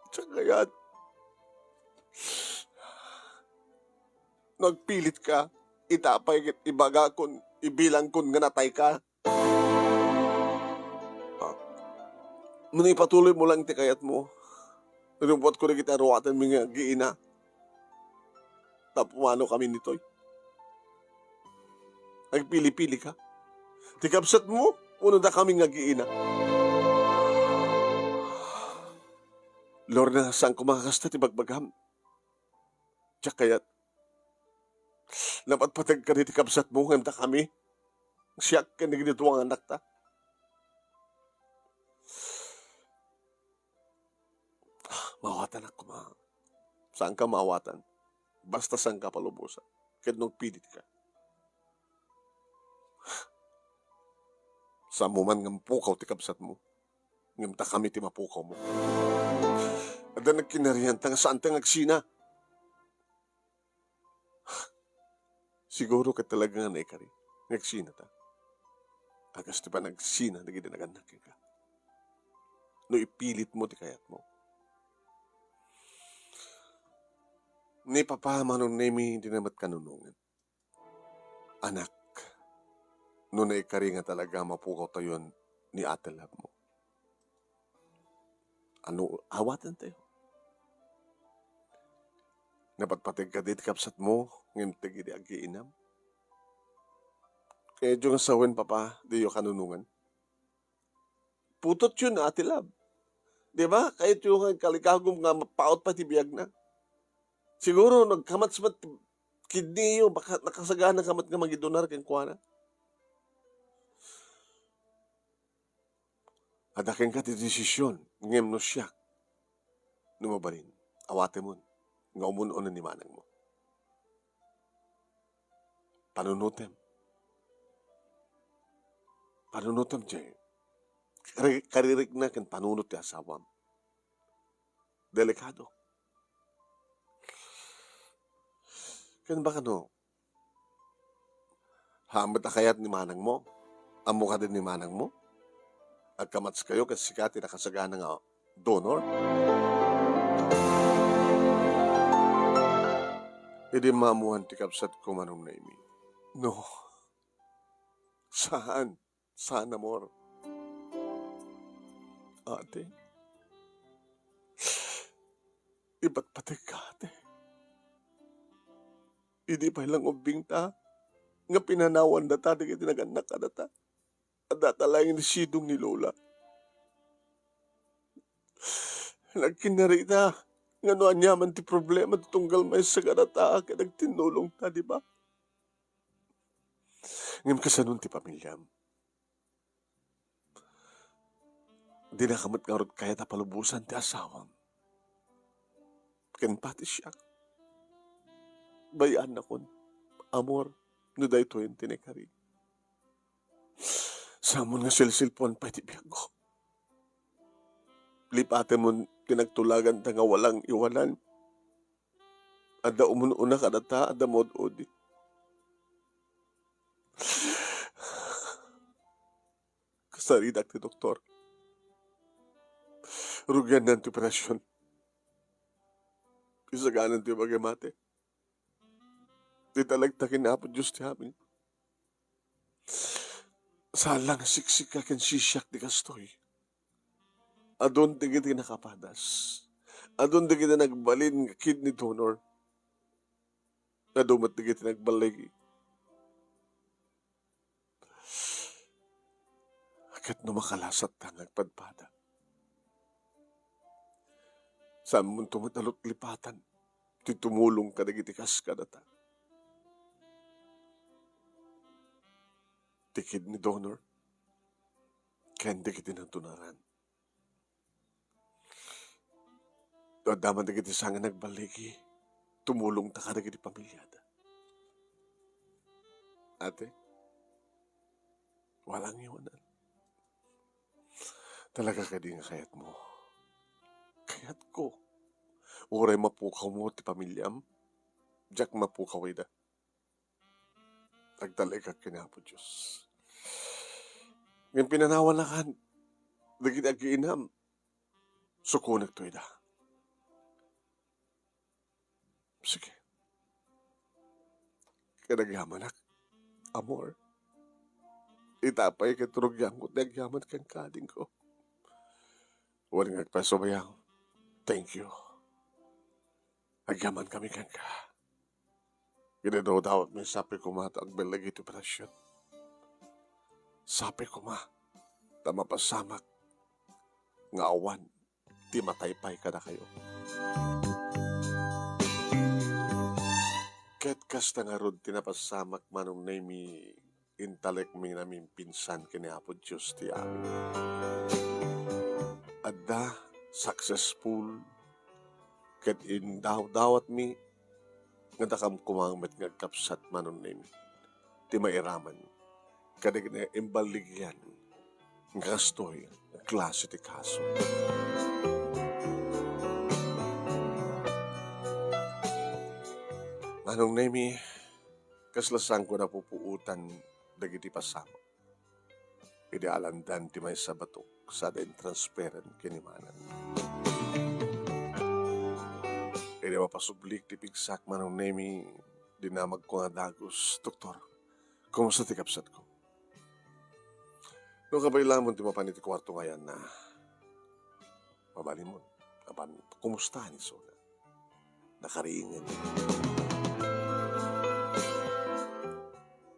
Diak kayat. No agpilitka, ita pay ket ibagakon, ibilangkon nga natayka. Ha? No ipatuloymo lang ti kayatmo, rubbuatko dagiti aruatenmi nga agina. Tapno mapanokami ditoy. Agpili-pilika. Ti kabsatmo, wenno dakami nga agina. Lorna, saan ko makakasta ti bagbagam. Diak kayat. Napatpateg kadi ti kabsatmo ngem dakami. Siak ken dagiti dua nga annakta. Maawatanak koma. Saanka maawatan. Basta saanka palubosan. Ket no agpilitka. Saanmo man nga mapukaw ti kabsatmo. Ngem dakami ti mapukawmo. Adda nagkinarianta nga saanta nga agsina. Siguro ket talaga nga naikari nga agsinata. Agas ti panagsina dagiti nagannak kenka. No ipilitmo ti kayatmo. Ni Papa Manong Nemi, dina met kanunongan. Anak, no naikari nga talaga mapukawtayon ni Ate Love mo, ano, awatentayo. Napatpateg kadi ti kabsatmo ngem dagiti agiinam? Kayatyo nga sawen, Papa, diyo kanunongan. Putotyo ni Ate Love. Di ba? Kayatyo nga kalikagum nga mapaut pay ti biagna. Siguro nagkamats met ti kidney yo, baka nakasagana ka met nga mangidonar kenkuana. Adda kenka ti desisyon, ngem no siak, no mabalin, awatemon nga umun-unen ni manangmo. Panunotem. Panunotem, Jay. Kari-, karirikna ken panunot ti asawam. Delikado. Ken baka no, haan met a kayat ni manangmo? Ammo kadi ni manangmo? Agkamatskayo ken sika ti nakasagana nga donor? Idi maammoan ti kabsatko, Manong Nemi. No. Saan? Saan, amor? Ate, ipatpategka, ate. Idi pay lang ubbingta nga pinanawandata dagiti nagannak kadata, addata laeng ni sidong ni Lola. Nagkinnarita nga no aniaman ti problema ti tunggal maysa kadata ket agtinnulongta, di ba? Ngem kasanon ti pamiliam? Dinaka met ngarud kayat a palubosan ti asawam. Ken pati siak. Bay-annakon, amor, no daytoyen ti naikari. Saamon nga silsilpuan pay ti biagko. Lipatemon ti nagtulaganta nga walang iwanan. Adda umun-una kadata, adda maud-udi. Kasaritak ti doktor. Rugiannan ti operasyon. Isaganan ti bagay mate. Ti talagta ken Apo Dios ti amin. Saan lang a siksika ken siak ti kastoy. Adun dagiti nakapadas. Adun dagiti nagbalin nga kidney donor. Adu met dagiti nagballigi. Ket no makalasatta nga agpadpada, saanmonto met a lutlipatan ti tumulong kadagiti kas kadata. Ti kidney donor ken dagiti nadonaran. No adda man dagiti saan nga nagballigi, tumulongta kadagiti pamiliada. Ate, walang iwanan. Talaga kadi nga kayatmo? Kayatko. Uray mapukawmo ti pamiliam, diak mapukaw ida. Agtalekak ken Apo Dios. Ngem pinanawanakan dagiti agiinam, sukonekto ida. Sige. Ket agyamanak, amor. Ita pay ket rugianko ti agyaman kenka, adingko. Wen nga agpasubayaw, thank you. Agyamankami kenka. Ginadawdawatmi sapay koma ta agbellegi ti operasyon. Sapay koma ta mapasamak nga awan ti matay pay kadakayo. Ket kasta ngarud ti napasamak, Manong Nemi, intalekmi namimpinsan ken ni Apo Dios ti amin. Adda successful ket indawdawatmi nga dakam koma met nga agkabsat, Manong Nemi, ti mairaman kadagiti imballigian nga kastoy nga klase ti kaso. Manong Nemi, kasla saanko a pupuotan dagiti pasamak idi alandan ti maysa a batok sada intransferen ken imanen. Idi mapasublik ti pigsak, Manong Nemi, dinamagko nga dagus, "Doktor, kumusta ti kabsatko?" No kabaylamon ti mapan iti kuarto nga ayanna, mabalinmon, apan kumusta ni isuna? Nakariingen.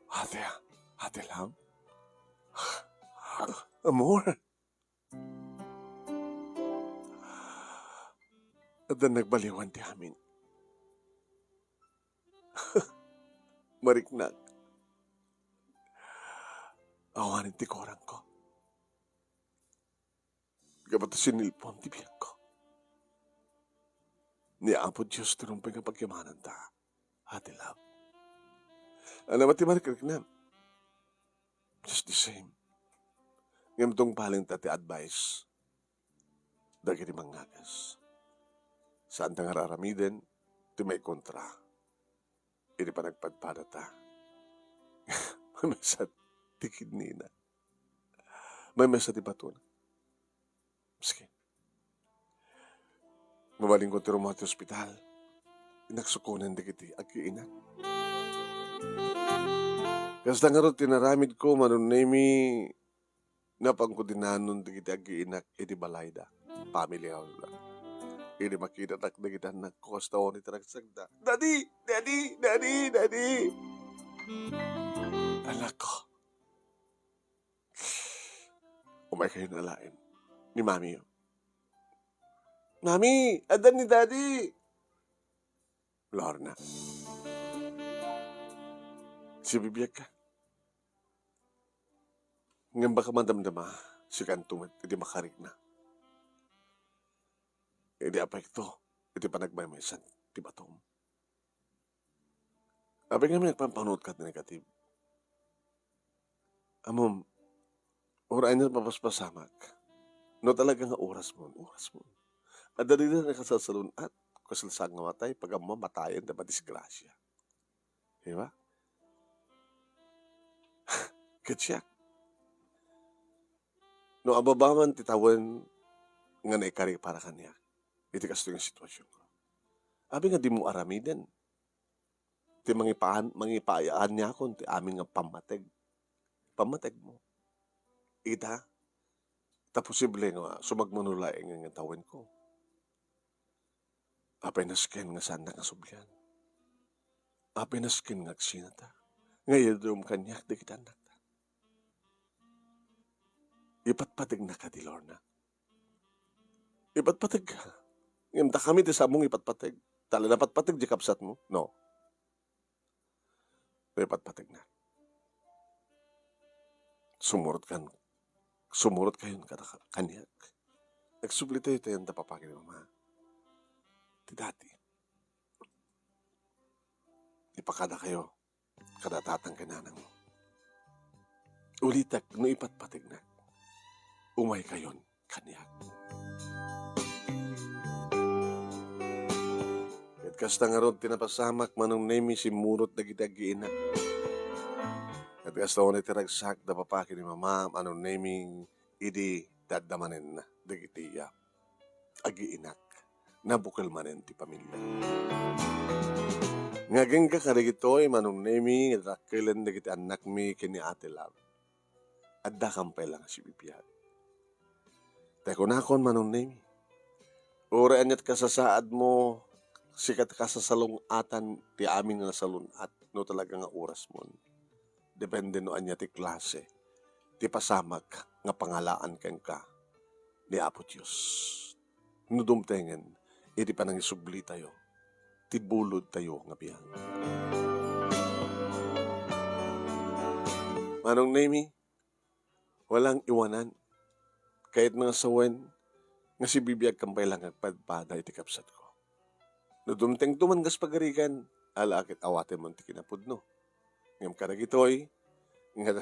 Ate, Ate Lam? Amor? Adda nagbaliwan ti amin. Mariknak. Awanen ti kurangko. Gapu ta sinilpon ti biagko. Ni Apo Dios ti rumbeng a pagyamananta, Ate Love. Ania met ti marikriknam? Just the same. Ngem tungpalenta ti advice dagiti mangngagas. Saanta nga ar-aramiden ti maikontra idi panagpadpadata. Maymay sa ti kidneyna. Maymay sa ti batona. Sige. Mabalinko ti rummuar ti ospital. Inaksukonen dagiti agkiinak. Kasta ngarud ti inaramidko, Manong Nemi, napanko dinanon dagiti agkiinak iti balayda, family house da. Idi makitatak dagiti annakko, kasta unay ti ragsakda, "Daddy! Daddy! Daddy! Daddy!" Annakko. Umaykayon alaen ni Mami. "Mami, adda ni Daddy!" "Lorna, sibibiagka. Ngem baka madamdama, sikanto met iti makarikna. Idi apekto iti panagmaymaysan ti batom." Apay ngamin agpampanunot ka ti negative? Ammom, uray ania ti mapaspasamak. No talaga nga orasmon, orasmon. Adda dayta nakasasalun-at, kasla saan nga matay, pag-ammo, matayen, ta madisgrasia. Di ba? Ket siak, no ababa man ti tawen nga naikari para kaniak iti kastoy nga situasionko, apay nga dimo aramiden ti mangipaan-, mangipaayaniakon ti amin nga pammateg, pammategmo. Ita, ta posible nga sumagmamano laeng nga tawenko. Apay nasken nga saannak nga sublian? Apay nasken nga agsinata nga iyadrom kaniak dagiti annakta? Ipatpategna kadi, Lorna? Ipatpategka. Ngem dakami ti sammong ipatpateg. Ta la napatpateg ti kabsatmo? No. No ipatpategna, sumurot kan, sumurot kayon kada ka-, kaniak. Agsubli tayo tayan da papa ken mama. Ti dati, ipakada kayo kada tatang ken nanang. Ulitek, no ipatpategna, umay kayon kaniak. Ket kasta ngarud ti napasamak, Manong Nemi, simmurot dagiti aggiinak. Ket kasta unay ti ragsak da papa ken ni mama, Manong Nemi, idi dadda manen dagiti aggiinak. Nabukel manen ti pamilia. Nga agingga kadagitoy, Manong Nemi, nga dakkelen dagiti annakmi ken ni Ate Love. Addakam pay la nga sibibiag. Ta kunakon, Manong Nemi, uray aniat kasasaadmo, sikat kasasalung-atan ti amin nga nasalun-at no talaga nga orasmon. Depende no ania ti klase ti pasamak nga pangalaan kenka ni Apo Dios. No dumtengen iti panangisublitayo ti bulodtayo nga biag. Manong Nemi, walang iwanan. Kayatna nga sawen nga sibibiagkam pay la nga agpadpada iti kabsatko. No dumtengto man kas pagarigan, ala ket awatenmon ti kinapudno. Ngem kadagitoy, nga,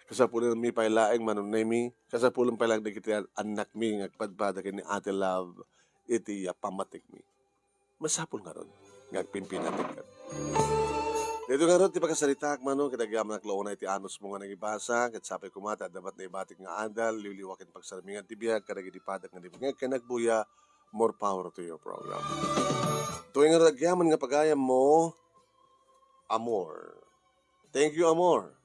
Kasapulanmi pay laeng manunnaymi, kasapulan pay laeng dagiti an-, annakmi nga agpadpada ken ni Ate Love iti, ah, pammatikmi. Masapul ngarud nga agpimpinateg. Daytoy ngarud ti pakasaritaak, Mano, ket agyamanak la unay ti anusmo nga nangibasa, ket sapay koma ta adda met naibatik nga adal, liwliwa ken pagsarmingan ti biag kadagiti padak nga nibungeg ken nagbuya. More power to your program. Daytoy ngarud agyaman nga pagayammo, Amor. Thank you, Amor.